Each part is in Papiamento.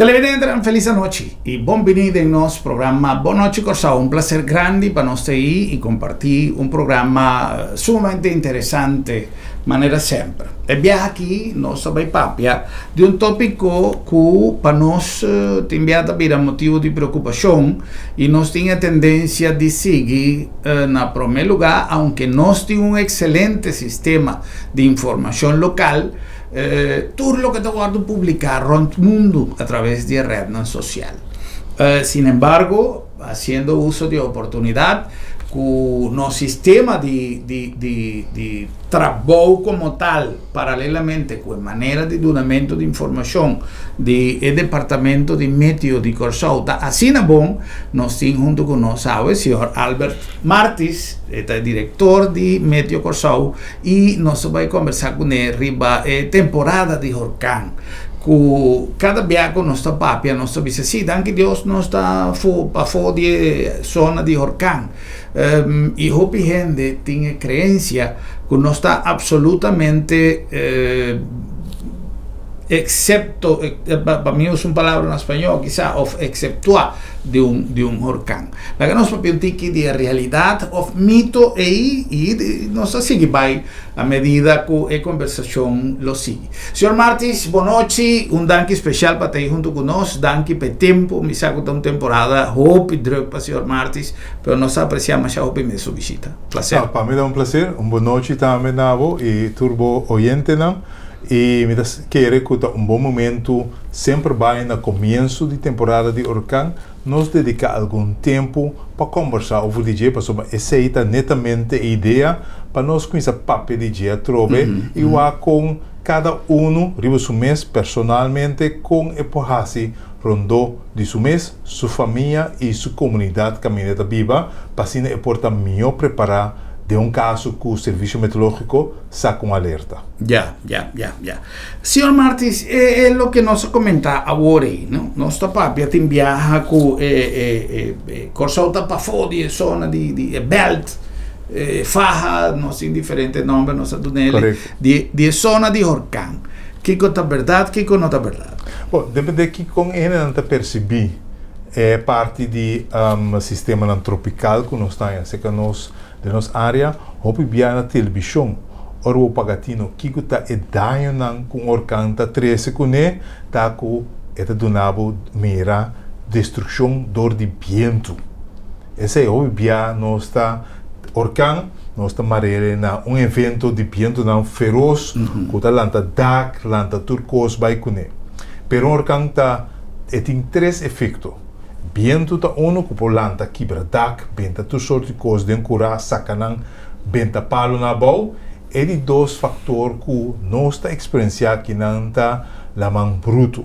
Televidentenan felis anochi y bon bini den nos programa Bon Nochi Kòrsou. Un placer grandi pa nos ta ei y comparti un programa sumamente interesante manera semper. E biaha aki nos ta bay papia di un topico cu pa nos tin bia ta bira motibo di preocupacion y nos tin e tendencia di sigui na prome lugar aunke nos tin un excelente sistema di informacion local. Tur loke ta wòrdu publiká rònt mundu a traves di e rètnan sosial. Sin embargo, hasiendo uso di e oportunidat ku nos sistema di di di di trabou komo tal paralelamente ku e manera di dunamentu di informashon di e departamento di meteo di Kòrsou ta asina bon, nos tin huntu ku nos awe señor Albert Martis, e ta e direktor di Meteo Kòrsou. I nos ta bai kombersá kuné riba e temporada di horkan ku kada bia ku nos ta papia nos ta bisa si danki Dios nos ta pafó di e zona di horkan i hopi hende tin e kreensia ku nos ta apsolutamente eksepto pa mi usa un palabra na spañó kisas òf ekseptuá di un horkan. Laga nos papia un tiki di e realidat òf mito ei i nos ta sigui bai a medida ku e kombersashon lo sigui. Señor Martis, bonochi, un danki spesial pa ta ei huntu ku nos, danki pa e tempu, mi sa ku ta un temporada hopi drùk pa señor Martis, pero nos ta apresiá masha hopi mes su bishita. Plaser. Pa mi ta un plaser, un bonochi tambe na bo i tur bo oyentenan i mi ta kere ku ta un bon momentu semper bai na komienso di temporada di orkan. Nos dediká algun tempu pa kòmbersá over di dje pasobra esei ta netamente e idea pa nos kuminsá papia di dje atrobe i wak kon kada unu riba su mes personalmente kon e por hasi rondó di su mes, su famia i su komunidat kaminda e ta biba pa asina e por ta mihó prepará den un kaso ku Servisio Meteorológiko saka un alerta. Ya, ya, ya, ya. Señor Martis, e e loke nos a komentá awor ei, no? Nos ta papia tin biaha ku e e e e Kòrsou ta pafó di e zona di di e bèlt, e faha, nos tin diferente nòmber nos a duna el, di di e zona di horkan. Kiko ta bèrdat, kiko no ta bèrdat? Bon, depende kikon e hendenan ta persibí e parti di sistemanan tropikal ku nos ta haña serka nos Den nos área, hopi bia na telebishon, ora bo paga tino kiko ta e dañonan ku un orkan ta trese kuné, ta ku e ta duna bo mira destrukshon dor di bientu. Esei hopi bia nos ta orkan, nos ta mar'é na un evento di bientunan feros ku ta lanta dak, lanta tur kos bai kuné. Pero un orkan ta e tin tres efekto. Bientu ta unu ku por lanta kibra dak, benta tur sort di kos den kurá, saka nan, benta palunan abou. E di dos faktor ku nos ta eksperensiá akinan ta laman brutu.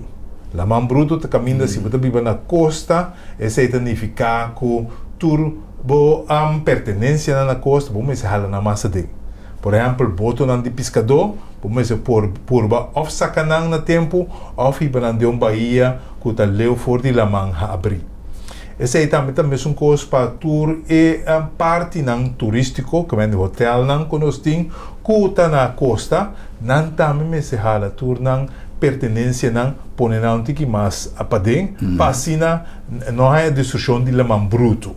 Laman brutu ta kaminda si bo ta biba na kosta, esei ta nifiká ku tur bo pertenensianan na kosta bo mester hala nan mas aden. Por ehèmpel, botonan di piskadó bo mester por purba òf saka nan na tempu òf hiba nan den un bahia ku ta leu for di laman habrí. Esei tambe ta mesun kos pa tur e partinan turístiko, ke men di hotelnan ku nos tin ku ta na kosta, nan tambe mester hala tur nan pertenensianan pone nan un tiki mas paden pa asina no haña destrukshon di laman brutu.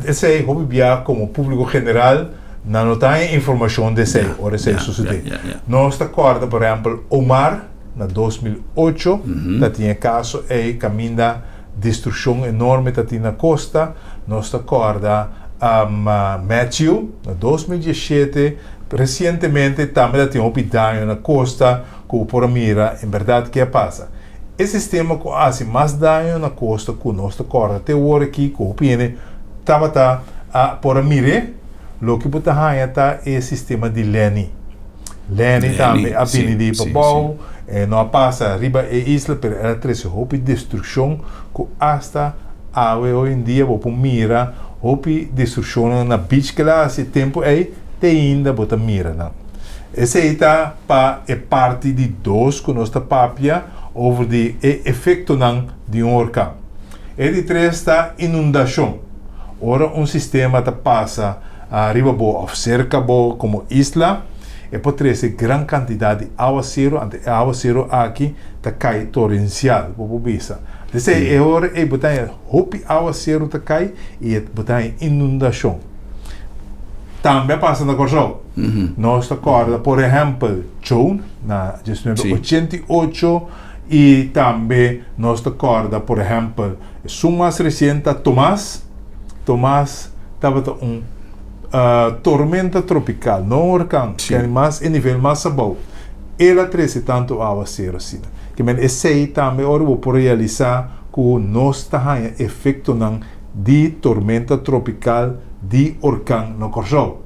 Esei hopi bia komo públiko general nan no ta haña informashon di esei ora esei sosodé. Nos ta kòrda por ehèmpel Omar. Na 2008 ta tin e kaso ei kaminda destrukshon enorme ta tin na kosta. Nos ta kòrda Matthew na 2017 resientemente tambe ta tin hopi daño na kosta ku bo por a mira en bèrdat ke a pasa. E sistema ku a hasi mas daño na kosta ku nos ta kòrda te wor aki ku hopi hende tabata por a mir'é, loke bo ta haña ta e sistema di Lenny. Lenny tambe a bini di pabou, e no a pasa riba e isla, pero el a trese hopi destrukshon ku asta awe hoy en dia bo por mira hopi destrukshonnan na beach ku el a hasi e tempu ei, te ainda bo ta mira nan. Esei ta pa e parti di dos ku nos ta papia over di e efektonan di un orkan. E di tres ta inundashon. Ora un sistema ta pasa riba bo òf serka bo komo isla. E por trese gran kantidat di áwaseru, anto e áwaseru aki ta kai torensial, bo por bisa. P'esei e ora ei bo ta haña hopi áwaseru ta kai i e bo ta haña inundashon. Tambe a pasa na Kòrsou. Nos ta kòrda por ehèmpel Joan na 1988 i tambe nos ta kòrda por ehèmpel esun mas resien ta Tomas. Tomas tabata un tormenta tropical, no un orkan, ke mas e nivel mas abou. El a trese tantu awaseru asina. Ke men esei tambe ora bo por realisa ku nos ta haña efektonan di tormenta tropical di orkan na Kòrsou.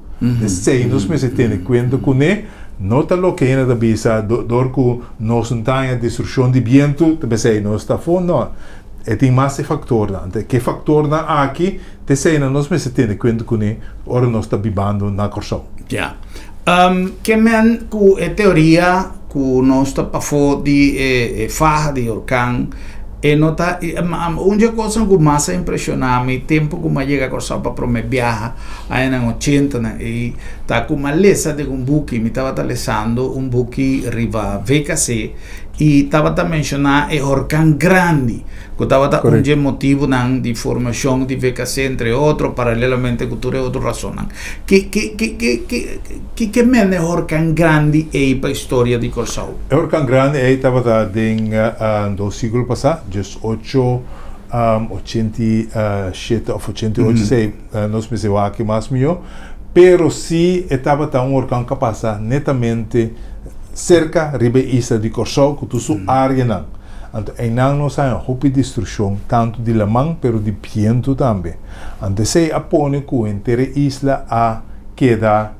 Esei nos mester tene kuenta kuné. No ta loke hende ta bisa dor ku nos no ta haña destrukshon di bientu ta p'esei nos ta afó. No, e tin mas e faktornan. Anto ke faktornan aki T'eseinan nos mester tene kuenta kuné ora nos ta bibando na Kòrsou. Ya. Ke men ku e teoria ku nos ta pafó di e faha di orkan, e no ta, un dje kosnan ku mas a impreshoná mi tempu ku mi a yega Kòrsou pa promé biaha, añanan ochentanan ei, ta ku mi a lesa den un buki, mi tabata lesando un buki riba VKC, i tabata menshoná e orkan grandi. Ku tabata un dje motibunan di formashon di VKC, entre otro, paralelamente ku tur e otro rasonnan. Ki ki ki ki ki ki ke mende e horkan grandi ei pa historia di Kòrsou? E horkan grandi ei tabata den dos siglo pasá, djes ocho 87 òf 88, esei nos mester wak mas mihó. Pero si e tabata un horkan ku a pasa netamente serka riba e isla di Kòrsou ku tur su áreanan. Anto einan nos haña hopi destrukshon, tantu di laman pero di bientu tambe. Anto esei a pone ku henter e isla a keda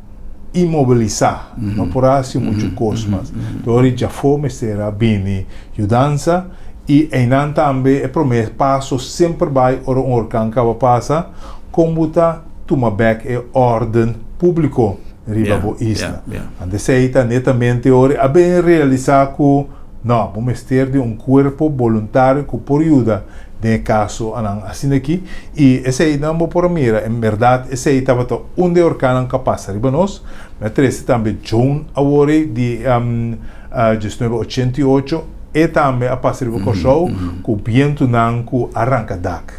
imobilisá, no por a hasi muchu kos mas. Dor di djafó mester a bini yudansa i einan tambe e promé paso semper bai ora un orkan kaba pasa, kon bo ta tuma bèk e órden públiko riba bo isla. Anto esei ta netamente ora a bin realisá ku. No, bo mester di un kuerpo boluntario ku por yuda den e kaso anan asina aki. I eseinan bo por a mira, en bèrdat esei tabata un di e orkannan ku a pasa riba nos. Mi a trese tambe Joan awor ei di 1988, e tambe a pasa riba Kòrsou ku bientunan ku a ranka dak.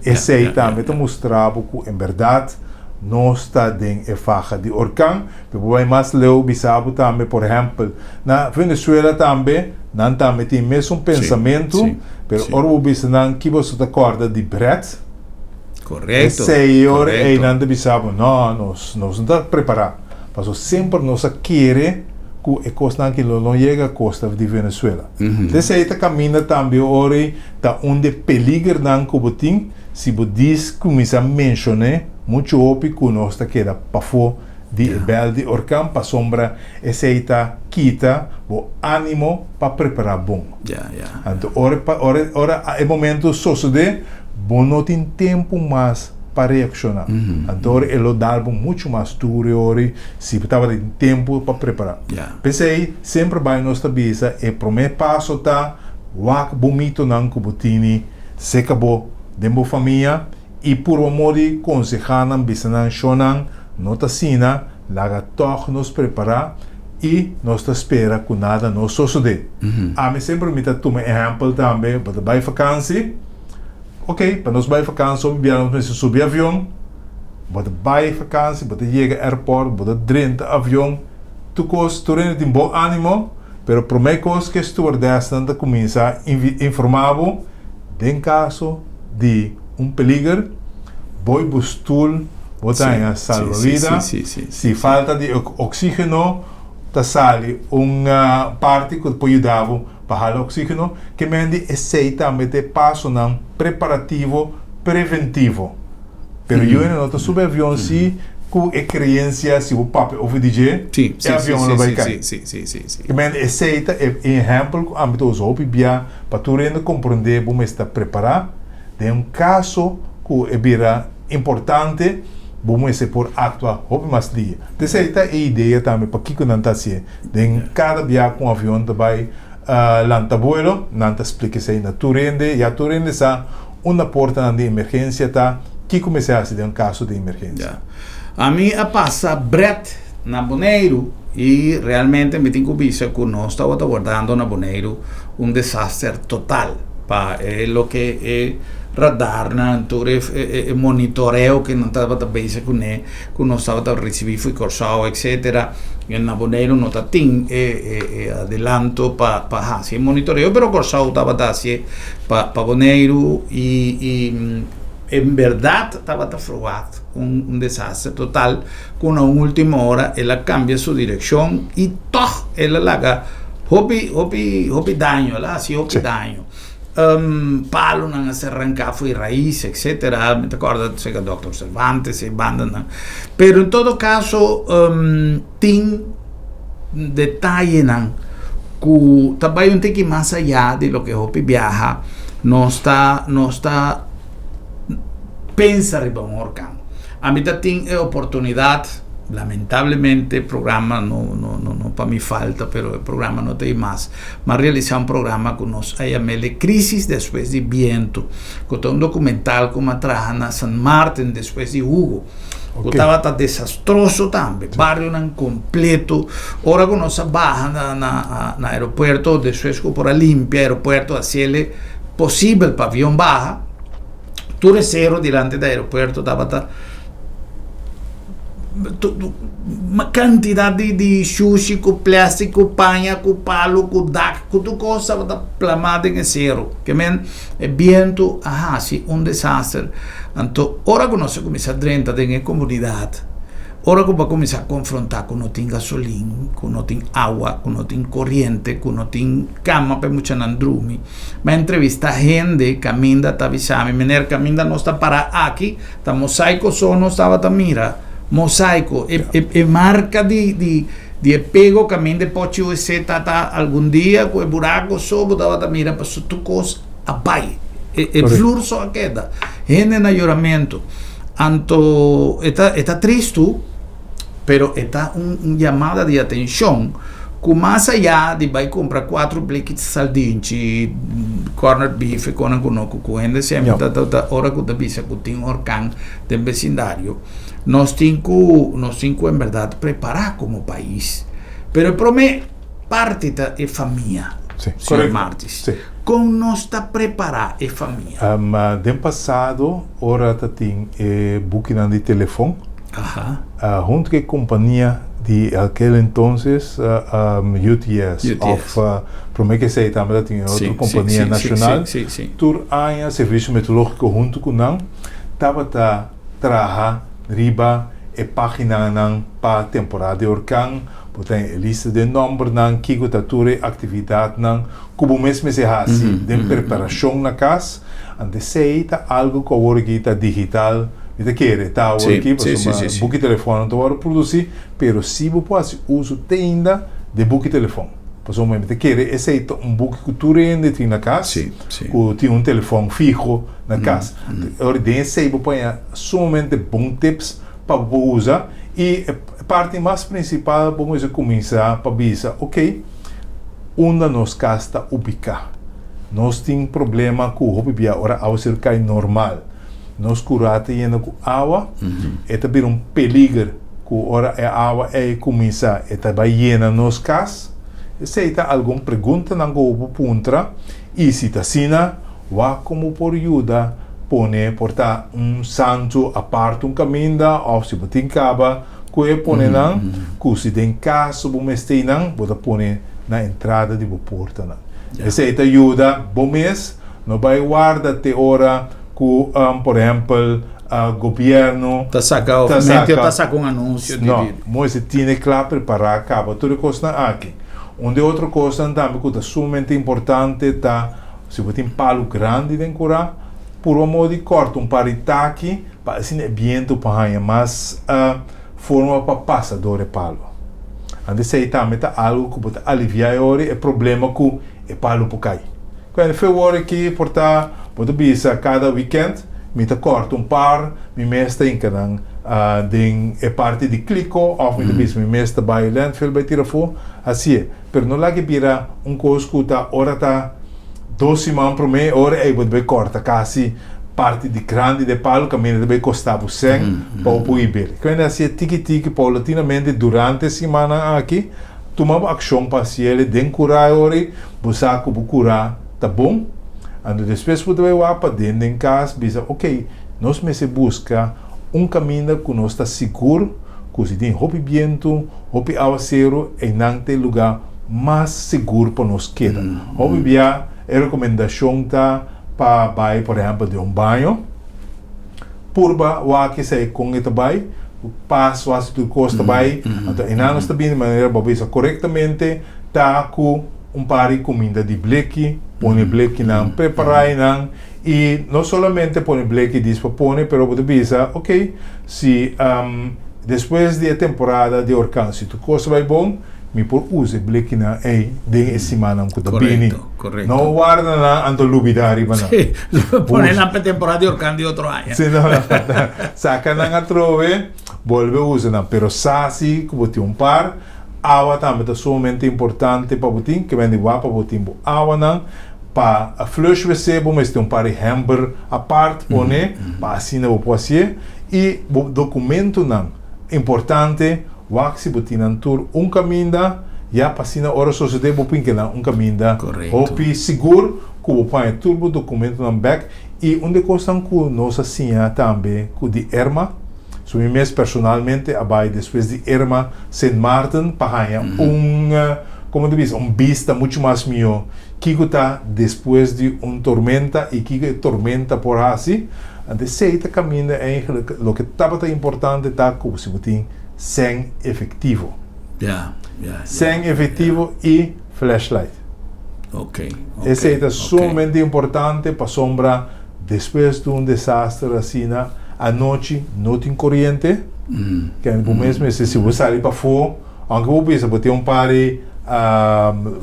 Esei tambe ta mustra bo ku en bèrdat nos ta den e faha di orkan. Bo por bai mas leu bisa bo tambe, por ehèmpel, na Venezuela tambe nan tambe tin mesun pensamentu, pero ora bo bisa nan ki boso ta kòrda di Brett, esei ora ei nan ta bisa bo, no, nos nos no ta prepará, pasobra semper nos a kere ku e kosnan aki lo no yega kosta di Venezuela. Esei ta kaminda tambe ora ei ta un di e peligernan ku bo tin si bo dis kuminsá menshoné muchu hopi ku nos ta keda pafó di e bèl di orkan pasobra esei ta kita bo ánimo pa prepará bon. Anto ora ora ora e momento sosodé bo no tin tempu mas pa reakshoná. Anto ora e lo dal bo muchu mas duru e ora si bo tabatin tempu pa prepará. P'esei semper bai nos ta bisa e promé paso ta wak bo mitonan ku bo tini seka bo den bo famia i purba modi konsehá nan bisa nan shonnan No ta asina, laga tòg nos prepará i nos ta spera ku nada no sosodé. Ami semper mi ta tuma ehèmpel tambe, bo ta bai fakansi, ok, pa nos bai fakansi hopi bia nos mester subi avion, bo ta bai fakansi, bo ta yega airport, bo ta drenta avion, tur kos, tur hende tin bon ánimo, pero promé kos ku e stewardessnan ta kuminsá informá bo den kaso di. Un peliger, boi bo stul bo ta haña salbavida, si falta di oxigeno ta sali un parti ku por yuda bo pa hala oxigeno, ke men di esei tambe ta e pasonan preparativo preventivo. Pero yu hende no ta subi avion si ku e kreensia si bo papia over di dje e avion lo bai kai. Ke men esei ta e ehèmpel ku ami ta usa hopi bia pa tur hende komprondé bo mester ta prepará. Den un kaso ku e bira importante, bo mester por aktua hopi mas lia. T'esei ta e idea tambe pakiko nan ta hasié. Den kada bia ku un avion ta bai lanta buelo, nan ta splika esei na tur hende. Ya tur hende sa unda portanan di emergensia ta, kiko mester hasi den un kaso di emergensia. Ami a pasa Brett. na Boneiru i realmente mi tin ku bisa ku nos tabata wardando na Boneiru un desaster total pa e loke e radarnan tur e e monitoreo ku nan tabata bezig kuné ku nos tabata risibí for Kòrsou etsetera na Boneiru no ta tin e e adelanto pa pa hasi e monitoreo pero Kòrsou tabata hasié pa pa Boneiru i i en bèrdat tabata ferwagt un un desaster total ku na un último ora el a kambia su direkshon i tòg el a laga hopi hopi hopi daño, el a hasi hopi daño. Palonan a ser ranká for di rais etsetera, mi ta kòrda serka dòkter Cervantes e bandanan. Pero en todo kaso tin detayenan ku ta bai un tiki mas ayá di loke hopi biaha nos ta nos ta pensa riba un horkan. Ami ta tin e oportunidat, lamentablemente e programa no no no no pa mi falta, pero e programa no ta ei mas, m'a realisa un programa ku nos a yam'el e Crisis despues di bientu, ku ta un dokumental ku m'a traha na San Martin despues di Hugo, ku tabata desastroso tambe, barionan kompleto. Ora ku nos a baha na na na aeropuerto despues ku por a limpia aeropuerto hasiel posibel pa avion baha, Tur e sero dilanti di aeropuerto tabata kantidat di di shushi ku plastic ku paña ku palu ku dak ku tur kos tabata plamá den e sero. Ke men e bientu a hasi un desaster. Anto ora ku nos a kuminsá drenta den e komunidat, Ora ku bo a kuminsá konfrontá ku no tin gasolin, ku no tin awa, ku no tin koriente, ku no tin kama pa e muchanan drumi, mi a entrevistá hende kaminda ta bisa mi, Meneer, kaminda nos ta pará aki ta mosaiko so nos tabata mira. Mosaiko, e e e marka di di di e pego kaminda e pochi wc ta ta algun dia ku e buraku so bo tabata mira pasobra tur kos a bai. E e flur so a keda. Hende na yoramentu. Anto e ta e ta tristu, pero e ta un un yamada di atenshon ku mas ayá di bai kumpra kuatro bliki saldinchi, corner beef e konan ku no ku ku hende semper ta ta ta ora ku ta bisa ku tin orkan den besindario, nos tin ku nos tin ku enberdat prepará komo pais. Pero e promé parti ta e famia, señor Martis. Kon nos ta prepará e famia? Den pasado ora ta tin e bukinan di telefon, huntu ku e kompania di aquel entonces UTS òf promé ku esei tambe ta tin e otro kompania nashonal, tur aña Servisio Meteorológiko huntu ku nan tabata traha riba e páginanan pa temporada di orkan. Bo ta e lista den nòmbernan, kiko ta tur e aktividatnan ku bo mes mester hasi den preparashon na kas. Anto esei ta algu ku awor aki ta digital, mi ta kere ta awor aki, pasobra buki telefòn no ta wòrdu produsí, pero si bo por hasi uso te ainda di buki telefòn. Pasobra mi ta kere esei ta un buki ku tur hende tin na kas, ku tin un telefòn fiho na kas. Ora den esei bo por haña sumamente bon tips pa bo por usa i e parti mas prinsipal bo mester kuminsá pa bisa, ok, unda nos kas ta ubiká? Nos tin problema ku hopi bia ora awaseru kai normal, nos kurá ta yena ku awa, e ta bira un peliger ku ora e awa ei kuminsá e ta bai yena nos kas? Esei ta algun preguntanan ku bo por puntra i si ta asina, Wak kon bo por yuda pone por ta un santu apart un kaminda òf si bo tin kaba ku e pone nan ku si den kaso bo mester nan bo ta pone na entrada di bo portanan. Esei ta yuda bo mes no bai warda te ora ku por ehèmpel gobièrnu ta saka òf meteo ta saka un anunsio di. No, bo mester tine kla prepará kaba tur e kosnan aki. Un di e otro kosnan tambe ku ta sumamente importante ta. Si bo tin palu grandi den kurá, purba modo di kòrta un par di taki pa asina e bientu por haña mas forma pa pasa dor e palu. Anto esei tambe ta algu ku bo ta aliviá e ora e problema ku e palu por kai. Kuende fe wor aki por ta bo ta bisa kada wikènt mi ta kòrta un par, mi mes ta hinka nan den e parti di kliko òf mi ta bisa mi mes ta bai landfill bai tira afó, hasié. Pero no laga e bira un kos ku ta ora ta dos siman promé ora ei bo ta bai kòrta kasi. Parti di grandi de palu kaminda ta bai kosta bo sèn pa bo por hib'el. Ke mende hasié tiki tiki paulatinamente durante e simannan aki. Tuma bo akshon pa hasiel den kurá e ora ei bo sa ku bo kurá ta bon. Anto despues bo ta bai wak paden den kas bisa ok nos mester buska un kaminda ku nos ta sigur ku si tin hopi bientu, hopi awaseru einan ta e lugá mas sigur pa nos keda. Hopi bia e rekomendashon ta. Pa bai por ehempel den un baño, purba wak esei kon e ta bai, pas wak si tur kos ta bai, anto einan nos ta bini di manera bo bisa korektamente ta ku un par di kuminda di bleki, pone blekinan, prepará einan i no solamente pone bleki dis pa pone pero bo ta bisa ok si despues di e temporada di orkan si tur kos ta bai bon, Mi por usa e blekinan ei den e simannan ku ta bini. Korekto, korekto. No warda nan anto lubidá riba nan. Sí, pone nan pa e temporada di orkan di otro aña. Sí, no, no. Saka nan atrobe, bolbe usa nan. Pero sa si ku bo tin un par. Awa tambe ta sumamente importante pa bo tin. Ke men di wak pa bo tin bo awanan. Pa flush wc bo mester un par di hember apart pone pa asina bo por hasié. I bo dokumentonan importante. Wak si bo tin nan tur un kaminda, ya pa asina ora sosodé bo por keda un kaminda hopi sigur ku bo paña tur bo dokumentonan bèk. I un di e kosnan ku nos a siña tambe ku di Irma, so mi mes personalmente a bai despues di Irma Sint Maarten pa haña un, komo ta bisa, un bista muchu mas mihó kiko ta despues di un tormenta i kiko e tormenta por hasi. Anto esei ta kaminda eigenlijk loke tabata importante ta ku si bo tin sèn efektivo. Ja, ja, ja. Sèn efektivo i flashlight. Ok, ok. Esei ta sumamente importante pasobra despues di un desaster asina anochi no tin koriente. Kende bo mes mester si bo sali pafó aunke bo bisa bo tin un par di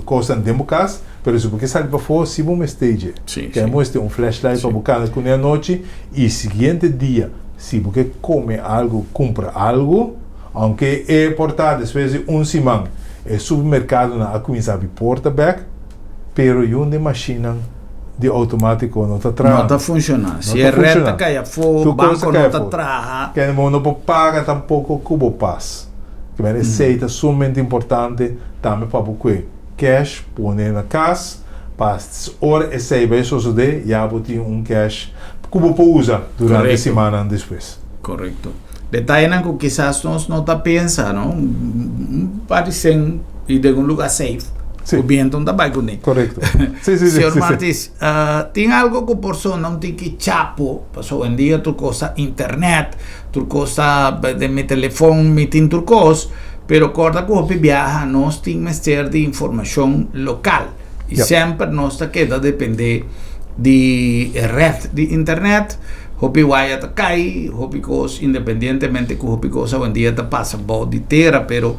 kosnan den bo kas pero si bo ke sali pafó si bo mester dje. Kende bo mester un flashlight pa bo kana kuné anochi i siguiente dia Si bo ke kome algu, kumpra algu. Aunke e por ta despues di un siman e supermerkadonan a kuminsá abi porta bèk, pero yun den mashinnan di outomátiko no ta traha. No ta funshoná. Si e ret ta kai afó, banko no ta traha. Kende bo no por paga tampoko ku bo pas. Kimen esei ta sumamente importante tambe pa bo kue cash pone na kas pa ora esei bai sosodé ya bo tin un cash ku bo por usa durante simannan despues. Korekto. Detayenan ku kisas nos no ta pensa, no? Un par di sen i den un lugá safe. Sí. Ku bientu no ta bai kuné. Korekto. Sí, sí, sí. Señor sí, sí. Martis, tin algo ku por sona un tiki chapo, pasobra oyendia tur kos ta internet, tur kos ta den mi telefon mi tin tur kos, pero kòrda ku hopi biaha nos tin mester di informashon lokal. I semper nos ta keda dependé di e ret di internet. Hopi waya ta kai, hopi kos, independientemente ku hopi kos awendia ta pasa bou di tera, pero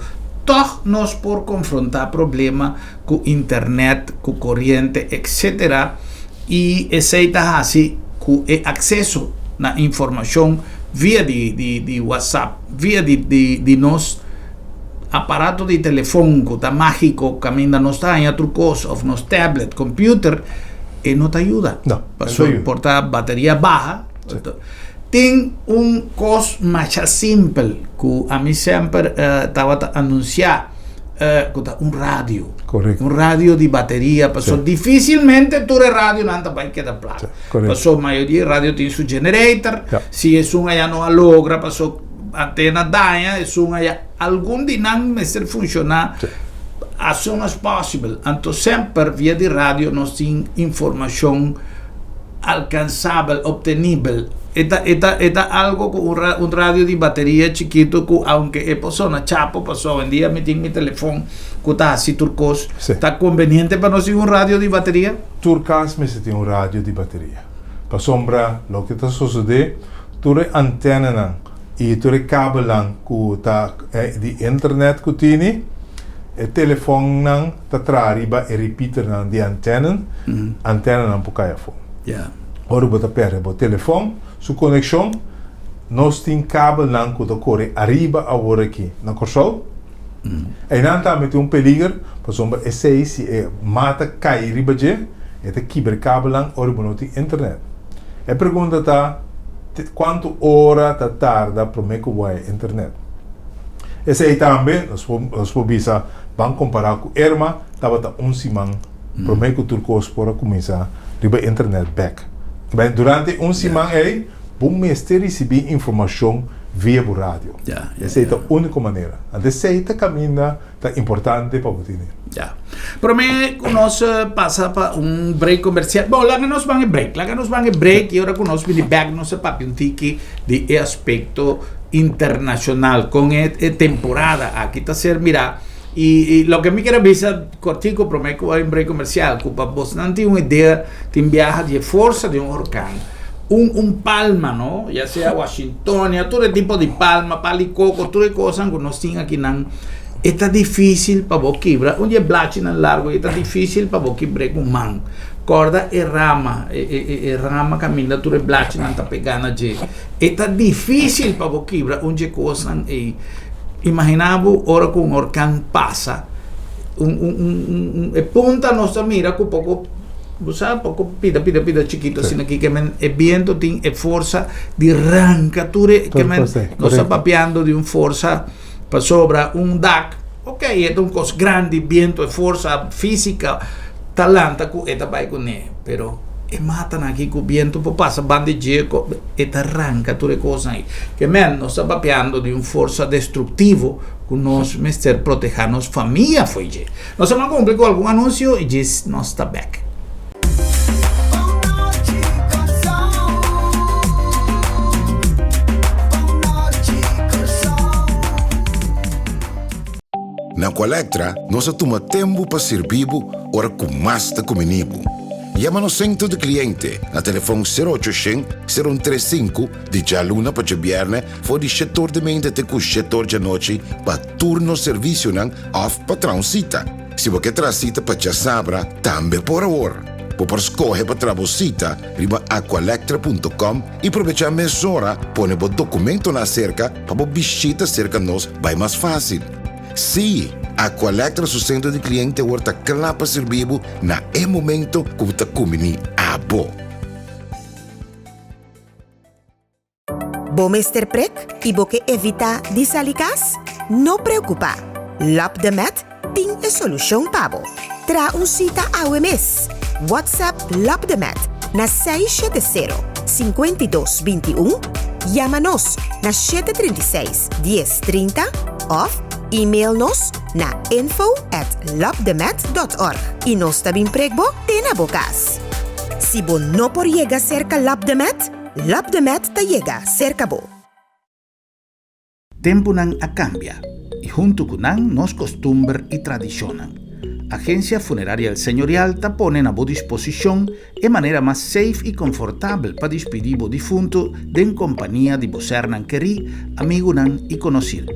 tòg nos por konfrontá problema ku internet, ku koriente, etcetera. I esei ta hasi ku e akseso na informashon via di di di WhatsApp, via di di di nos aparato di telefon ku ta mágiko kaminda nos ta haña tur kos òf nos tablet, computer, e no ta yuda. No, Pasobra por ta bateria baha. Tin un kos masha simpel ku ami semper tabata anunsiá ku ta un radio. Korekto. Un radio di bateria pasobra difisilmente tur e radionan ta bai keda plat. Pasobra mayoria radio tin su generator, si esun aya no a logra pasobra Antena daña, esun aya algun di nan mester funciona as soon as possible. Anto semper via di radio nos tin informacion alcansabel, obtenibel. E ta, e ta, e ta algo cu un ra, un radio di bateria chikito cu aunke e por sona chapo, pasobra awendia mi tin mi telefon cu ta haci tur cos. Ta conveniente pa nos tin un radio di bateria? Tur cas mester tin un radio di bateria. Pasobra loke ta sosode. Tur e antenanan i tur e kabelnan ku ta di internet ku tini, e telefonnan ta traha riba e repeaternan di antenan, antenanan por kai afó. Ora bo ta pèrdè bo telefon su konekshon, nos tin kabelnan ku ta kore ariba awor aki na Kòrsou. Einan tambe tin un peliger, pasobra esei si e mata kai riba dje, e ta kibra e kabelnan ora bo no tin internet. E pregunta ta, kuantu ora ta tarda promé ku bo haña internet? Esei tambe nos por nos por bisa ban kompará ku Irma tabata un siman promé ku tur kos por a kuminsá riba internet bèk. Durante un siman ei bo mester risibí informashon via bo radio. Esei ta úniko manera. Anto esei ta kaminda ta importante pa bo tene. Ya. Promé ku nos pasa pa un break komersial. Bon, laga nos ban e break. Laga nos ban e break i ora ku nos bini bèk nos a papia un tiki di e aspekto internashonal kon e e temporada aki ta ser mirá. I i loke mi kier a bisa kòrtiku promé ku bai un break komersial ku pa bosnan tin un idea tin biaha di e forsa di un orkan. Un un palma no, ya sea Washingtonia, tur e tipo di palma, pal di koko, tur e kosnan ku nos tin akinan, e ta difísil pa bo kibra. Un di e blachinan largu e ta difísil pa bo kibr'é ku man. Kòrda e rama, e e e e rama kaminda tur e blachinan ta pegá na dje. E ta difísil pa bo kibra un dje kosnan ei. Imaginá bo ora ku un orkan pasa, un un un un e punta nos ta mira ku poko. Bo sa poko pida pida pida chikito asina aki ke men e biento tin e forsa di ranka tur e ke men nos ta papiando di un forsa pasobra un dak ok e ta un kos grandi biento e forsa fisika ta lanta ku e ta bai kuné pero e matanan aki ku biento por pasa banda di dje e ta ranka tur e kosnan ei ke men nos ta papiando di un forsa destruktivo ku nos mester proteha nos famia fo'i dje. Nos a ban cumpli cu algun anuncio y djis nos ta bek. Na Aqualectra nos a tuma tempu pa sirbi bo ora ku mas ta kumini bo. Yama nos sentro di kliente na telefon sero ocho shen, sero un tres sinku di djaluna pa djabièrnè for di shetor di meinta te ku shetor djanochi pa tur nos servisionan Òf pa traha un sita. Si bo ke traha sita pa djasabra, tambe por awor. Bo por skohe pa traha bo sita riba aqualectra punto com i probechá mesora pone bo dokumentonan aserka pa bo bishita serka nos bai mas fásil. Sí, Aqualectra su sentro di kliente awor ta kla pa sirbi bo na e momento ku bo ta kumbiní abo. Bo mester prek i bo ke evitá di sali kas? No preokupá! Lap de Met tin e solushon pa bo. Traha un sita awe mes! WhatsApp Lap de Met na 670 52 21, yama nos na 736 10 30 òf email nos na info at lapdemet dot org i nos ta bin prek bo te na bo kas. Si bo no por yega serka Lap de Met, Lap de Met ta yega serka bo. Tempunan a kambia i huntu ku nan nos kostumber i tradishonnan. Agensia Funeraria El Señorial ta pone na bo disposishon e manera mas safe i konfortabel pa dispidí bo difuntu den kompania di bo sernan kerí, amigunan i konosir.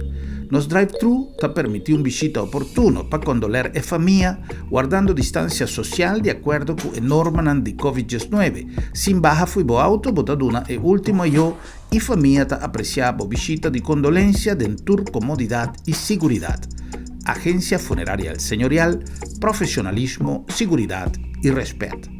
Nos drive-thru ta permití un bishita oportuno pa kondoler e famia, wardando distansia sosial di akuerdo ku e normanan di Covid diesnuebe. Sin baha fo'i bo auto bo ta duna e ultimo ayo i famia ta apresiá bo bishita di kondolensia den tur komodidat i siguridat. Agensia Funeraria El Señorial, profesionalismo, siguridat i rèspèt.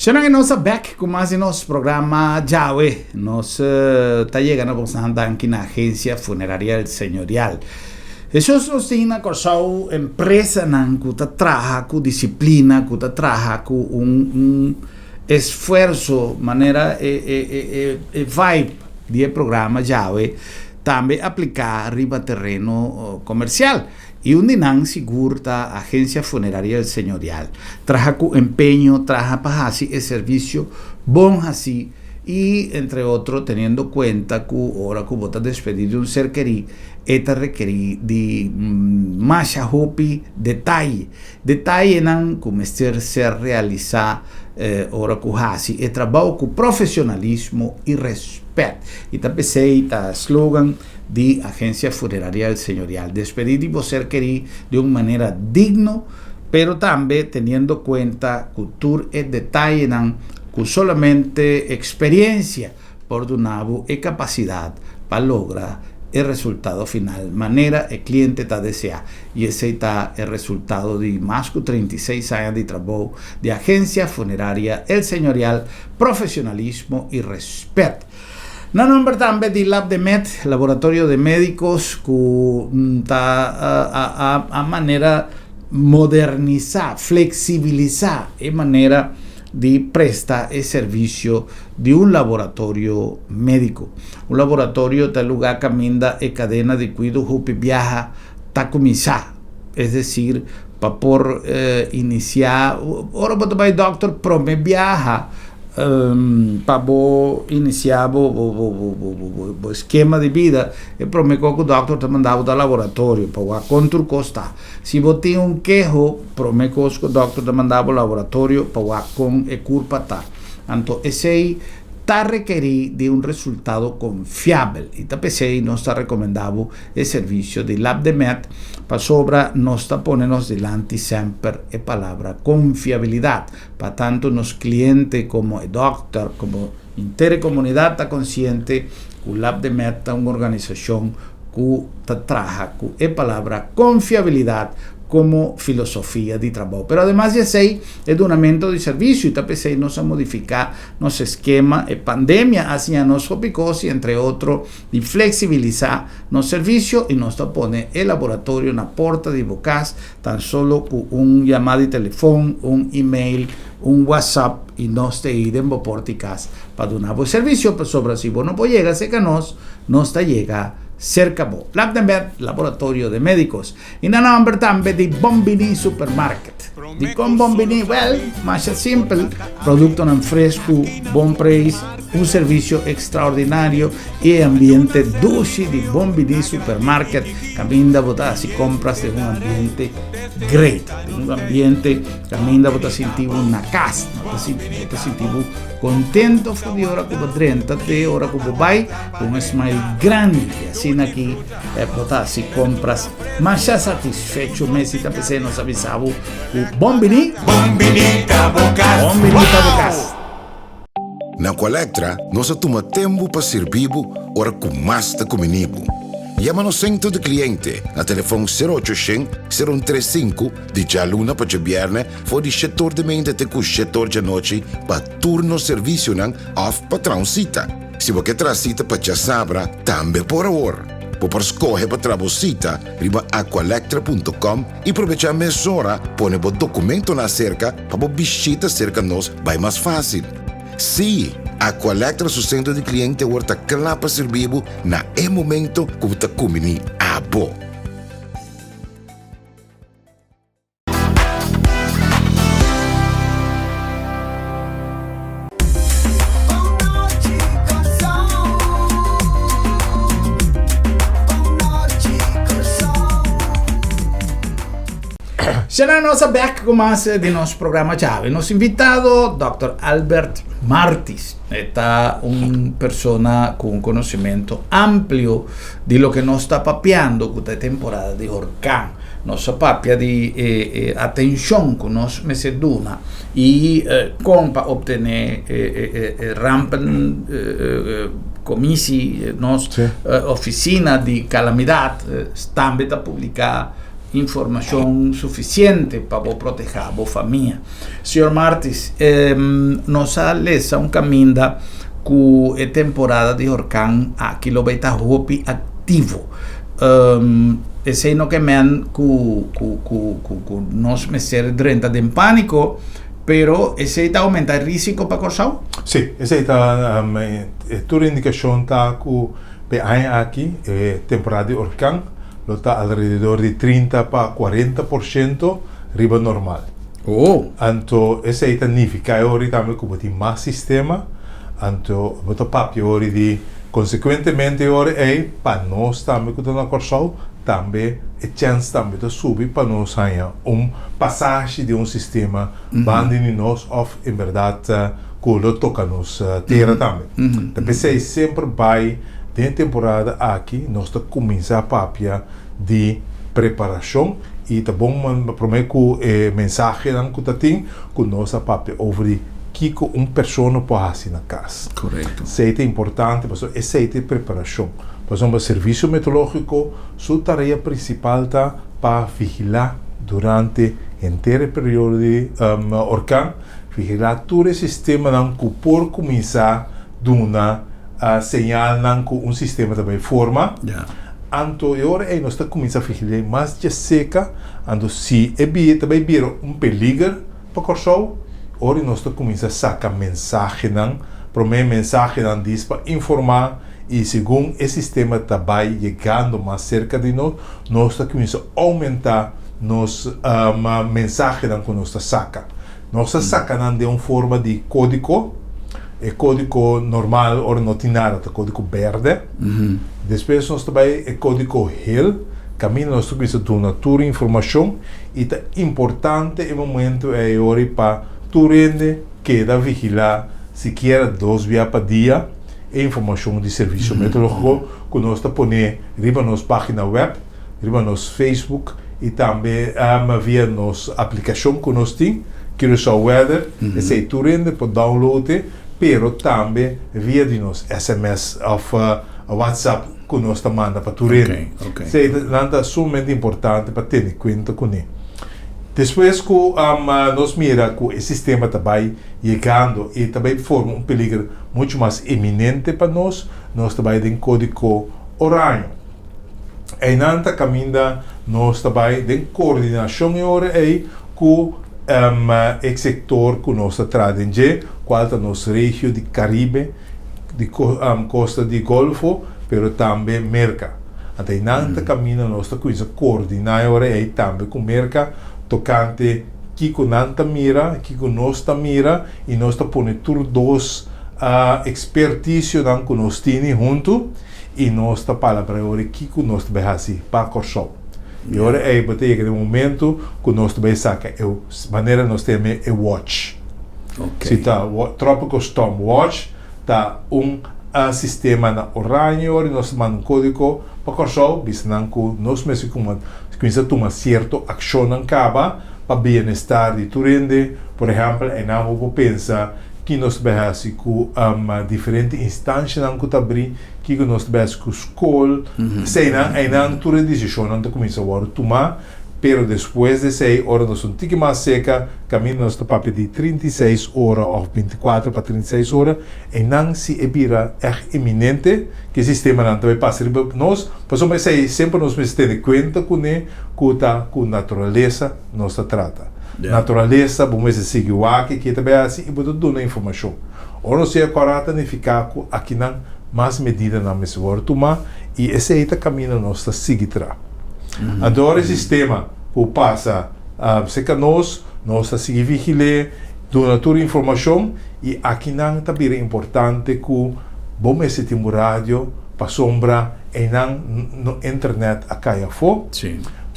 Shona que nos a back cu mas di nos programa djawe. Nos ta yega na bosnan danki na Agencia Funeraria El Señorial. Hesus nos tin na Kòrsou empresanan ku ta traha ku disiplina, ku ta traha ku un un esfuerso manera e e e e vibe di e programa djawe. tambe apliká riba tereno komersial. I un di nan sigur ta Agencia Funeraria El Señorial. Traha ku empeño, traha pa hasi e servisio bon hasí i, entre otro, teniendo kuenta ku ora ku bo ta despedí di un ser kerí, e ta rekerí di masha hopi detaye. Detayenan ku mester ser realisá ora ku hasi e trabou ku profesionalismo i rèspèt. I ta p'esei ta slogan di Agencia Funeraria El Señorial, Despedí di bo ser kerí di un manera digno, pero tambe teniendo kuenta ku tur e detayenan ku solamente eksperiencia por duna bo e kapasidat pa logra e resultado final manera e kliente ta deseá. I esei ta e resultado di mas ku 36 aña di trabou di Agencia Funeraria El Señorial, profesionalismo i rèspèt. Na nomber tambe di Labdemed, laboratorio de médicos ku ta a manera modernisá, fleksibilisá e manera di presta e servisio di un laboratorio médiko. Un laboratorio ta e lugá kaminda e kadena di kuido hopi biaha ta kuminsá. Es desir, pa por inisiá, ora bo ta bai dòkter promé biaha pa bo inisiá bo bo eskema di bida, e promé kos ku dòkter ta manda bo ta laboratorio pa wak kon tur kos ta. Si bo tin un keho, promé kos ku dòkter ta manda bo laboratorio pa wak kon e kurpa ta. Anto esei ta rekerí di un resultado konfiabel i ta p'esei nos ta rekomendá bo e servisio di Labdemed pasobra nos ta pone nos dilanti semper e palabra konfiabilidat. Pa tantu nos kliente komo e dòkter komo henter e komunidat ta konsiente ku Labdemed ta un organisashon ku ta traha ku e palabra konfiabilidat komo filosofia di trabou. Pero ademas di esei e dunamentu di servisio i ta p'esei nos a modifiká nos eskema. E pandemia a siña nos hopi kos i entre otro di fleksibilisá nos servisio i nos ta pone e laboratorio na porta di bo kas tan solo ku un yamá di telefon, un email, un whatsapp i nos ta ei den bo porta di kas pa duna bo e servisio pasobra si bo no por yega serka nos, nos ta yega serka bo. Labdemed, Laboratorio de Médicos. I na nòmber tambe di Bon Biní Supermarket. Dikon Bon Biní? Wèl, masha simpel, produktonan fresku, bon preis, un servisio ekstraordinario i e ambiente dushi di Bon Biní Supermarket kaminda bo ta hasi kompras den un ambiente great, den un ambiente kaminda bo ta sinti bo na kas, bo ta sinti bo kontento for di ora ku bo drenta te ora ku bo bai ku un smile grandi. Asina ki. E por ta hasi kompras masha satisfecho mes i ta p'esei nos a bisa bo ku bon bini. Bon bini ta bo kas. Bon bini ta bo kas. Na Aqualectra nos a tuma tempu pa sirbi bo ora ku mas ta kumini bo. Yama nos sentro di kliente na telefon sero ocho shen, sero un tres sinku di djaluna pa djabièrnè for di shetor di meinta te ku shetor djanochi pa tur nos servisionan òf pa traha un sita. Si bo ke traha sita pa djasabra, tambe por awor. Bo por skohe pa traha bo sita riba aqualectra punto com i probechá mesora pone bo dokumentonan aserka pa bo bishita serka nos bai mas fásil. Sí, Aqualectra su sentro di kliente awor ta kla pa sirbi bo na e momento ku bo ta kumbiní abo. Sena nos a bek ku mas di nos programa djawe. Nos invitado Dòkter Albert Martis. E ta un persona ku un konosementu amplio di loke nos ta papiando ku ta e temporada di horkan. Nos a papia di e e atencion cu nos mester duna y con pa obtene e e e rampen commissie, nos oficina di calamidad tambe ta publica informacion suficiente pa bo proteha bo famia. Señor Martis, nos a lesa un caminda cu e temporada di horcan aki lo bay ta hopi activo. Esei no ke men ku ku ku ku ku nos mester drenta den pániko, pero esei ta oumentá e risiko pa Kòrsou? Sí, esei ta, tur indikashon ta ku P'e aña aki e temporada di orkan lo ta alrededor di 30 pa 40% riba normal. Oh! Anto esei ta nifiká e ora tambe ku bo tin mas sistema, anto bo ta papia ora di konsekuentemente e ora ei pa nos tambe ku ta na Kòrsou tambe e chèns tambe ta subi pa nos haña un pasashi di un sistema banda di nos òf en bèrdat ku lo toka nos tera tambe. Ta p'esei semper bai den e temporada aki nos ta kuminsá papia di preparashon i ta bon promé ku e mensahenan ku ta tin ku nos a papia over di kiko un persona por hasi na kas. Esei ta importante pasobra esei ta e preparashon. Pasobra Servisio Meteorológiko su tarea prinsipal ta pa vigilá durante henter e periodo di orkan, vigilá tur e sistemanan ku por kuminsá duna señalnan ku un sistema ta bai forma. Anto e ora ei nos ta kuminsá vigil'é mas djaseka, anto si e ta bai bira un peliger pa Kòrsou, ora nos ta kuminsá saka mensahenan, promé mensahenan dis pa informá i segun e sistema ta bai yegando mas serka di nos, nos ta kuminsá oumentá nos mensahenan ku nos ta saka. Nos ta saka nan den un forma di kódiko. E kódiko normal ora no tin nada ta kódiko bèrdè. Despues nos ta bai e kódiko hel, kaminda nos ta kuminsá duna tur informashon i ta importante e momento ei ora pa tur hende keda vigilá sikiera dos bia pa dia e informashon di Servisio Meteorológiko ku nos ta pone riba nos página wèp, riba nos Facebook i tambe via nos aplikashon ku nos tin, Curaçao Weather, esei tur hende por download e, pero tambe via di nos sms òf WhatsApp ku nos ta manda pa tur hende. Esei nan ta sumamente importante pa tene kuenta kuné. Despues ku nos mira ku e sistema ta bai yegando i ta bai forma un peliger muchu mas eminente pa nos, nos ta bai den kódigo oraño. Einan ta kaminda nos ta bai den koordinashon e ora ei ku e sektor ku nos ta traha den dje, kual ta nos regio di Karibe, di kosta di Golfo, pero tambe Merka. Anto einan ta kaminda nos ta kuminsa koordiná e ora ei tambe ku Merka tokante kiko nan ta mira, kiko nos ta mira i nos ta pone tur dos ekspertisionan ku nos tini huntu. I nos ta palabra e ora kiko nos ta bai hasi pa Kòrsou. E ora ei bo ta yega den momentu ku nos ta bai saka e manera nos ta yama e watch. Si ta Tropical Storm Watch ta un sistema na oranje e ora nos ta manda un kódigo pa Kòrsou bisa nan ku nos mester kuminsá tuma sierto akshonnan kaba pa bienestar di tur hende. Por ehèmpel einan bo por pensa. Ki nos ta bai hasi ku diferente instanshanan ku ta abrí, kiko nos ta bai hasi ku skol, eseinan, einan tur e desishonnan ta kuminsá wòrdu tumá, pero despues di esei ora nos un tiki mas seka, kaminda nos ta papia di 36 ora òf 24 pa 36 ora, einan si e bira ègt eminente ku e sistemanan ta bai pasa riba nos, pasobra esei semper nos mester tene kuenta kuné ku ta ku naturalesa. nos ta trata. Naturalesa, bo mester sigui wak e ke ta bay haci y bo ta duna informacion. Ora nos yega cora ta nifica cu akinan mas medidanan mester worde tuma y esey ta caminda nos ta sigui tra. Anto ora e sistema cu pasa cerca nos, nos ta sigui vigile, duna tur informacion y akinan ta bira importante cu bo mester tin bo radio pasobra Einan no internet a kai afó.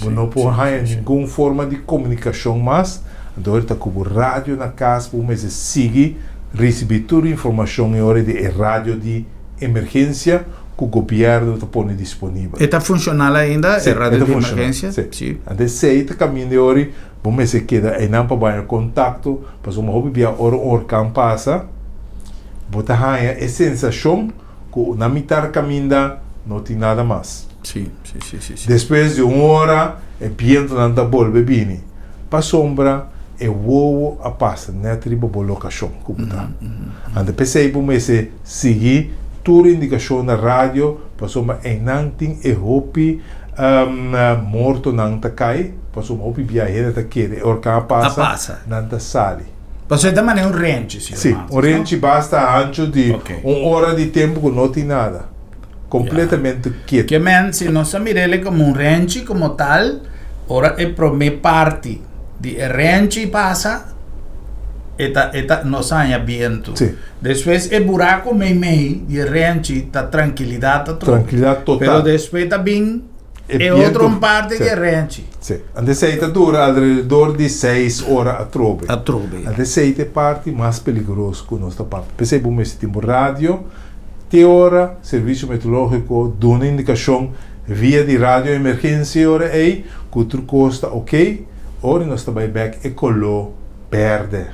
Bo no por haña ningun forma di komunikashon mas. Anto ora ta ku bo radio na kas bo mester sigui risibí tur informashon e ora di e radio di emergensia ku gobièrnu ta pone disponibel. E ta funshonal ainda e radio di emergensia? Si. Anto esei ta kaminda e ora bo mester keda einan pa bo haña kontakto pasobra hopi bia ora un orkan pasa bo ta haña e sensashon Ku na mitar kaminda no tin nada mas. Sí, sí, sí, sí, sí. Despues di un ora e bientonan ta bolbe bini, pasobra e wowo a pasa nèt riba bo lokashon ku bo ta. Anto p'esei bo mester sigui tur indikashon na radio, pasobra einan tin e hopi mortonan ta kai, pasobra hopi bia hende ta kere e orkan a pasa, nan ta sali. Pasobra e ta manera un renchi, señor Sí, Martins, un no? renchi basta hancho di Ok. un ora di tempu ku no tin nada. Kompletamente ketu. Ke men, si nos a mir'é komo un renchi komo tal, ora e promé parti di e renchi pasa, e ta, e ta, nos haña bientu. Sí. Despues e buraku meimei di e renchi ta trankilidat atrobe. Trankilidat total. Pero despues ta bin E e bientu, otro parti di sí. e renchi. Sí. Anto esei ta dura alrededor di seis ora atrobe. Atrobe. Anto esei ta e parti mas peligroso ku nos ta papia. P'esei bo mester tin bo radio te ora Servisio Meteorológiko duna indikashon via di radio emergensia e ora ei ku tur kos ta oke, ora nos ta bai bèk e koló bèrdè.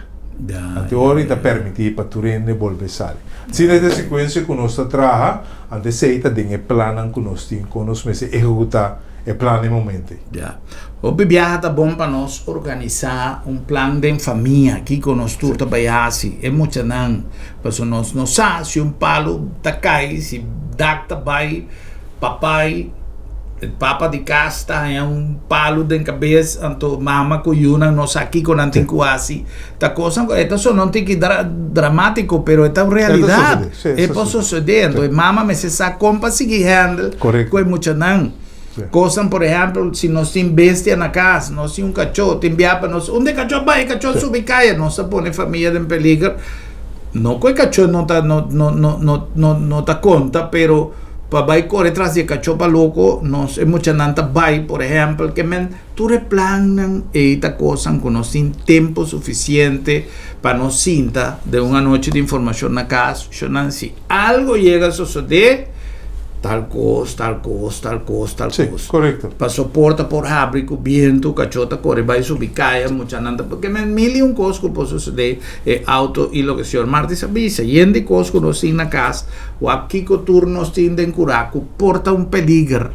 Anto e ora ei ta permití pa tur hende bolbe sali. Asina ta e sekuensia ku nos ta traha, anto esei ta den e plannan ku nos tin kon nos mester ehekutá e plan e momento ei. Ya. Hopi biaha ta bon pa nos organisá un plan den famia, kiko nos tur ta bai hasi, e muchanan, pasobra nos no sa si un palu ta kai, si dak ta bai, papai, e papa di kas ta haña un palu den kabes, anto mama ku yunan no sa kiko nan tin ku hasi. Ta kosnan ku e ta sona un tiki dramátiko, pero e ta un realidat. E por sosodé. Anto e mama mester sa kon pa sigui handle ku e muchanan. Kosnan, por ehèmpel, si nos tin bestia na kas, nos tin un kachó, tin bia pa nos, unda e kachó bai? E kachó subi kaya. Nos ta pone famia den peliger. No ku e kachó no ta no no no no no no ta konta, pero pa bai kore tras di e kachó pa loko, nos e muchanan ta bai, por ehèmpel, ke men tur e plannan ei ta kosnan ku nos tin tempu sufisiente pa nos sinta den un anochi di informashon na kas, shonnan si algo yega a sosodé, tal kos, tal kos, tal kos, tal Sí, kos. korekto. Paso porta por habri ku bientu, kachó ta kore bai subi kaya, muchanan ta ke men mil i un kos ku por sosodé. E auto y loke señor Martis a bisa, yen di cos cu nos tin na cas, wak kico tur nos tin den cura cu por ta un peliger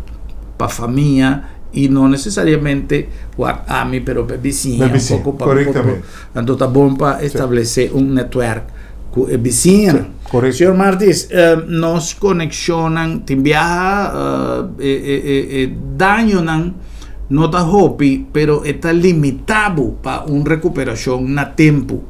pa famia y no necesariamente wak ami pero pa e bisiña Pa e bisiña, un poco pa correctamente. Anto ta bon pa establece un netwerk cu e bisiñanan. Sí, correcto. Señor Martis, nos conexionnan tin biaha e dañonan No ta hopi, pero e ta limitá bo pa un rekuperashon na tempu.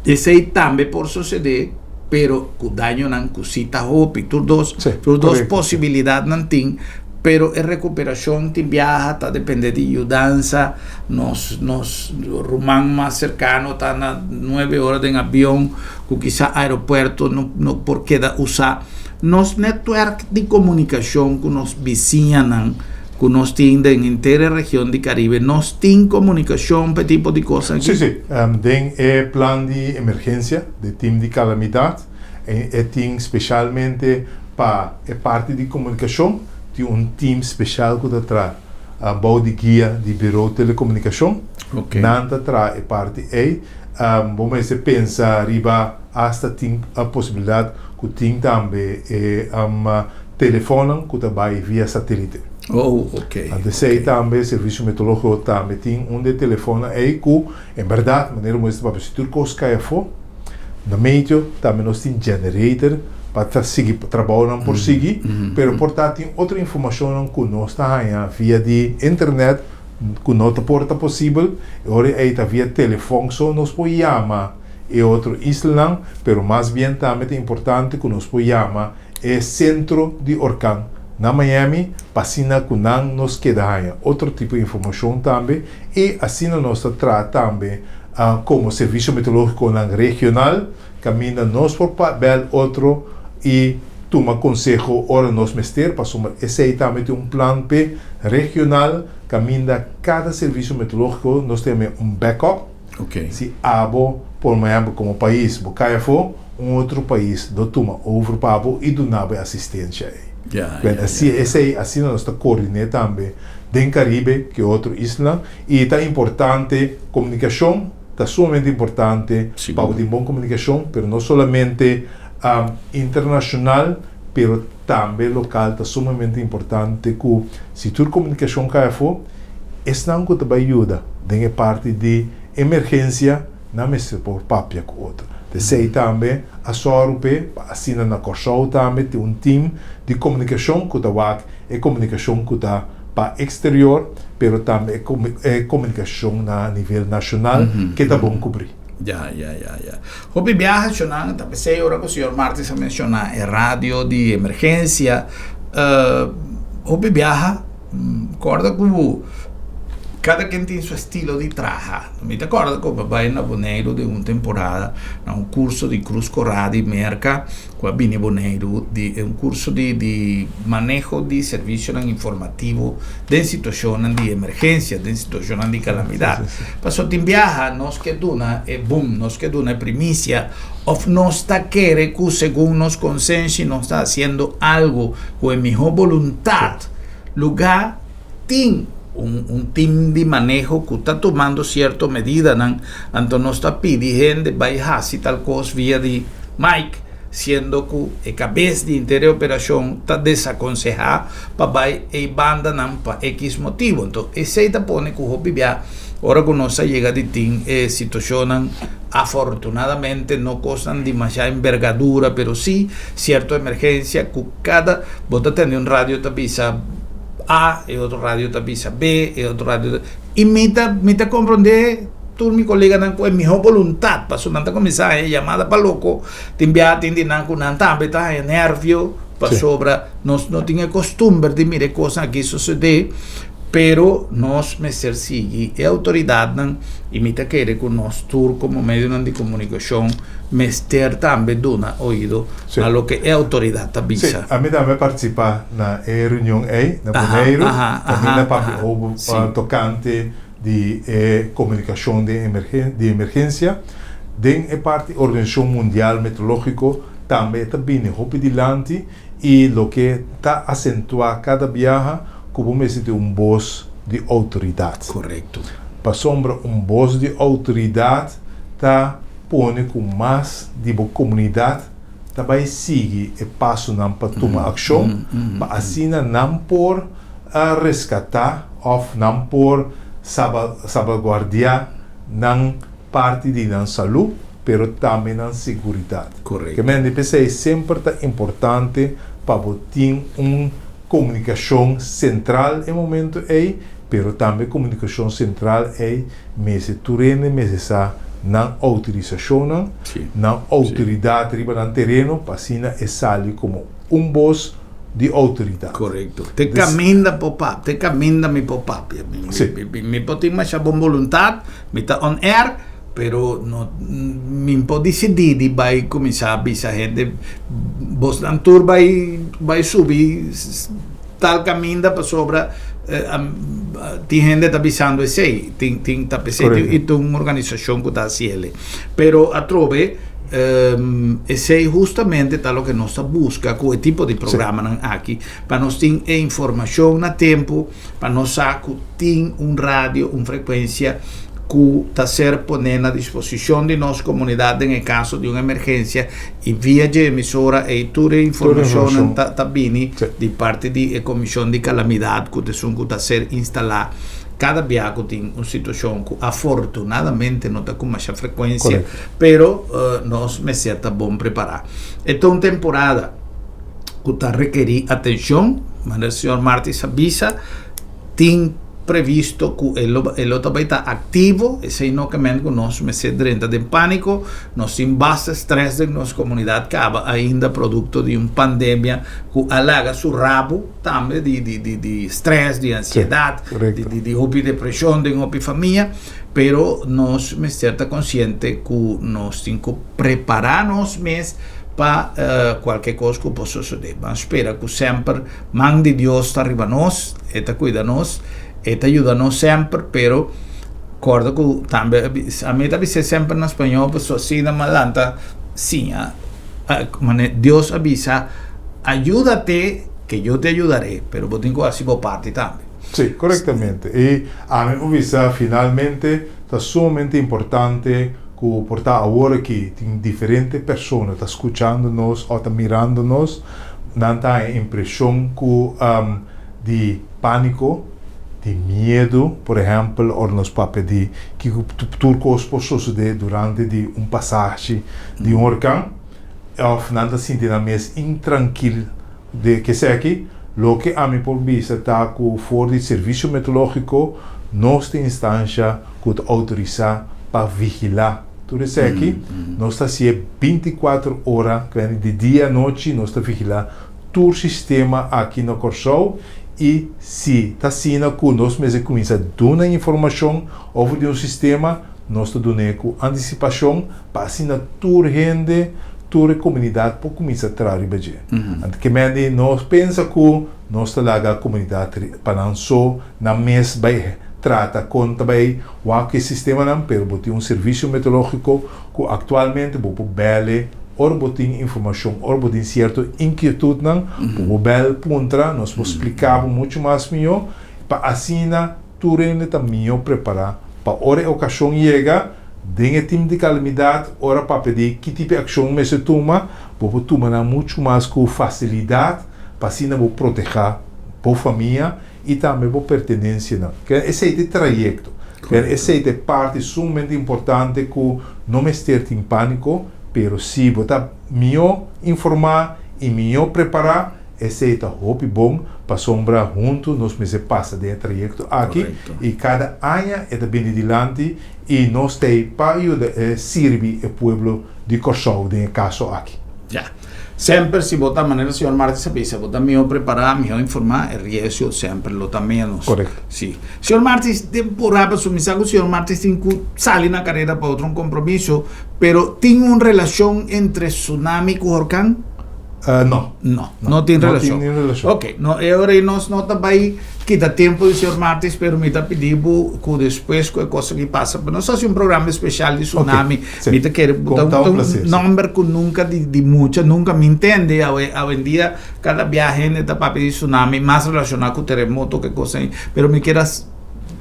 Esei tambe por sosodé, pero ku dañonan ku sí ta hopi. Tur dos, tur dos posibilidatnan tin, pero e rekuperashon tin biaha ta dependé di yudansa. Nos, nos ruman mas serkano ta na nuebe ora den avion, ku kisa aeropuerto no, no por keda usá. Nos netwerk di komunikashon ku nos bisiñanan ku nos tin den henter e region di Karibe, nos tin komunikashon pa e tipo di kos aki? Sí, sí. Den e plan di emergensia di tim di kalamidat, e tin speshalmente pa e parti di komunikashon, tin un tim speshal ku ta traha bou di guia di Biro Telekomunikashon. Nan ta traha e parti ei. Bo mester pensa riba Asta tin a posibilidat ku tin tambe e telefonnan ku ta bai via satelite. Oh, ok. Anto esei tambe Servisio Meteorologiko tambe tin un di e telefonnan ei ku en bèrdat manera bo mester papia si tur kos kai afó na meteo tambe nos tin generator pa ta sigui trabounan por sigui pero por ta tin otro informashonnan ku nos ta haña via di internet ku no ta por ta posibel e ora ei ta via telefòn so nos por yama e otro islanan, pero mas bien tambe ta importante ku nos por yama e sentro di orkan na Miami pa asina ku nan nos keda haña otro tipo di informashon tambe i asina nos ta traha tambe komo servisio meteorologikonan regional kaminda nos por bèl otro i tuma konseho ora nos mester pasobra esei tambe tin un plan p'e regional kaminda kada servisio meteorologiko nos ta yam'e un backup. Si abo, por ehempel, komo pais bo kai afó, un otro pais lo tuma over pa bo i duna bo e asistensia ei. Bueno, así, esei, asina nos ta koordiné tambe den Karibe ku e otro islanan. I ta importante, komunikashon ta sumamente importante pa bo tin bon komunikashon, pero no solamente internashonal, pero tambe lokal ta sumamente importante ku si tur komunikashon kai afó, Esnan ku ta bai yuda den e parti di emergensia nan mester por papia ku otro. T'esei tambe a sòru p'e pa asina na Kòrsou tambe tin un tim di komunikashon ku ta wak e komunikashon ku ta pa eksterior pero tambe e komunikashon na nivel nashonal ke ta bon kubrí. Ya, ya, ya, ya. Hopi biaha shonan, ta p'esei ora ku señor Martis a menshoná e radio di emergensia, hopi biaha, kòrda ku kada ken tin su estilo di traha. Mi ta kòrda ku mi a bai na Boneiru den un temporada na un kurso di Krus Korá di Merka ku a bini Boneiru di un kurso di di maneho di servisionan informativo den situashonnan di emergensia, den situashonnan di kalamidat. Pasobra tin biaha nos ke duna e bum, nos ke duna e primisia òf nos ta kere ku segun nos konsenshi nos ta hasiendo algu ku e mihó boluntat. Lugá tin un un tim di maneho ku ta tumando sierto medidanan, anto nos ta pidi hende bai hasi tal kos via di mike, siendo ku e kabes di henter e operashon ta desakonsehá pa bai ei bandanan pa ekis motibu. Anto esei ta pone ku hopi bia ora ku nos a yega di tin e situashonnan, afortunadamente no kosnan di masha embergadura, pero sí sierto emergensia ku kada bo ta tende un radio ta bisa A, e otro radio ta bisa B, e otro radio ta i mi ta mi ta komprondé tur mi koleganan ku e mihó boluntat pasobra nan ta kuminsá haña yamada pa loko, tin biaha tin di nan ku nan tambe ta haña nèrvio pasobra nos no tin e kostumber di mira e kosnan aki sosodé, pero nos mester sigui e outoridatnan i mi ta kere ku nos tur komo medionan di komunikashon mester tambe duna oido na loke e outoridat ta bisa. Sí, ami tambe a partisipá na e reunion ei na Boneiru, kaminda papia obo tokante di e komunikashon di emergensia. Den e parti Organisashon Mundial Meteorológiko tambe e ta bini hopi dilanti i loke ta asentuá kada biaha ku bo mester tin un bos di outoridat. Pasobra un bos di outoridat ta pone ku mas di bo komunidat ta bai sigui e pasonan pa tuma akshon pa asina nan por reskatá òf nan por salbaguardiá nan parti di nan salú pero tambe nan seguridat. Ke men di p'esei semper ta importante pa bo tin un komunikashon sentral e momento ei pero tambe komunikashon sentral ei Mester tur hende mester sa nan outorisashonnan, nan outoridat riba nan tereno pa asina e sali komo un bos di outoridat. Korekto. Te kaminda por papia, te kaminda mi por papia. Mi por tin masha bon boluntat, mi ta on air, pero no mi por disidí di bai kuminsá bisa hende bosnan tur bai bai subi tal kaminda pasobra tin hende ta bisando esei, tin tin ta p'esei tin i tin un organisashon ku ta hasi ele. Pero atrobe esei hustamente ta loke nos ta buska ku e tipo di programanan aki, pa nos tin e informashon na tempu, pa nos sa ku tin un radio, un frekuensia ku ta ser poné na disposishon di nos komunidat den e kaso di un emergensia i via dje emisora ei tur e informashonnan ta ta bini di parti di e komishon di kalamidat ku ta esun ku ta ser instalá kada bia ku tin un situashon ku afortunadamente no ta ku masha frekuensia pero nos mester ta bon prepará. E ta un temporada ku ta rekerí atenshon, manera señor Martis a bisa. Tin previsto ku e lo e lo ta bai ta aktivo, esei no ke men ku nos mester drenta den pániko, nos tin basta strès den nos komunidat kaba ainda produkto di un pandemia ku a laga su rabu tambe di di di di strès, di ansiedat, di di di hopi depreshon den hopi famia, pero nos mester ta konsiente ku nos tin ku prepará nos mes pa kualke kos ku por sosodé. Ban spera ku semper Man di Dios ta riba nos, e ta cuida nos, e ta yuda nos semper, pero corda cu tambe ami ta bisa semper na spañol pasobra asina mi a lanta siña mane Dios a bisa ayúdate que yo te ayudaré, pero bo tin cu haci bo parti tambe. Sí, corectamente. Y ami por bisa finalmente ta sumamente importante cu por ta awor aki tin diferente persona ta scuchando nos o ta mirando nos, Nan ta haña impreshon ku di pániko, di miedu, por ehèmpel ora nos papia di kiko tur kos por sosodé durante di un pasashi di un orkan, òf nan ta sinti nan mes intrankil de keseki. Loke ami por bisa ta ku for di Servisio Meteorológiko nos tin instansha ku ta outorisá pa vigilá. Tur esaki nos ta hasié 24 ora, di dia anochi nos ta vigilá tur sistema aki na Kòrsou i si ta asina ku nos mester kuminsá duna informashon over di un sistema, nos ta dun'é ku antisipashon pa asina tur hende, tur e komunidat por kuminsá traha riba dje. Anto ke mende no pensa ku nos ta laga komunidat pa nan so nan mes bai trata kon ta bai wak e sistemanan, pero bo tin un servisio meteorológiko ku aktualmente bo por bèl'e ora bo tin informashon, ora bo tin sierto inkietutnan, bo por bèl puntra, nos por splika bo muchu mas mihó pa asina tur hende ta mihó prepará pa ora e okashon yega den e tim di kalamidat, ora papia di ki tipo di akshon mester tuma, bo por tuma nan muchu mas ku fasilidat pa asina bo protehá bo famia i tambe bo pertenensianan. Kende esei ta e trayekto. Kende esei ta e parti sumamente importante ku no mester tin pániko, pero si bo ta mihó informá i mihó prepará, esei ta hopi bon pasobra huntu nos mester pasa den e trayekto aki i kada aña e ta bini dilanti i nos ta ei pa yuda e sirbi e pueblo di Kòrsou den e kaso aki. Ya. Semper si bo ta, manera señor Martis a bisa, bo ta mihó prepará, mihó informá, e riesgo semper lo ta ménos. Korekto. Sí. Señor Martis, den por pasobra mi sa ku señor Martis tin ku sali na karera pa otro un kompromiso, pero tin un relashon entre tsunami ku horkan? No. No, no tin relashon. No tin relashon. Ok, no, e ora ei nos no ta bai kita tempu di señor Martis, pero mi ta pidi bo ku despues ku e kos aki pasa, pa nos hasi un programa speshal di tsunami. Sí. Mi ta kere Con ta un placer, sí. Nomber ku nunka di di mucha nunka mi ntende awe awendia kada biaha hende ta papia di tsunami mas relashoná ku teremoto ke kos ei pero mi kier a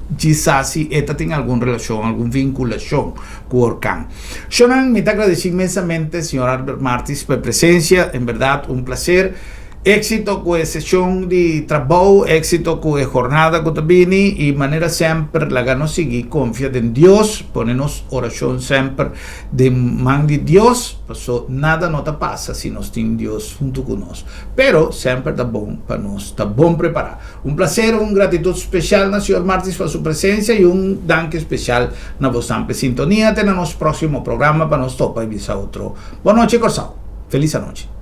djis sa si e ta tin algun relashon algun vinkulashon ku orkan. Shonnan mi ta agradesí inmensamente señor Albert Martis pa e presensia en bèrdat un plaser. Éxito ku e seshon di trabou, éxito ku e jornada ku ta bini i manera semper laga nos sigui konfia den Dios, pone nos orashon semper den man di Dios, paso nada no ta pasa si nos tin Dios huntu ku nos. Pero semper ta bon pa nos ta bon prepará. Un plaser, un gratitut speshal na señor Martis pa su presensia i un danki speshal na bosan p'e sintonia. Te na nos próksimo programa pa nos topa i bisa otro. Bon nochi Kòrsou. Felis anochi.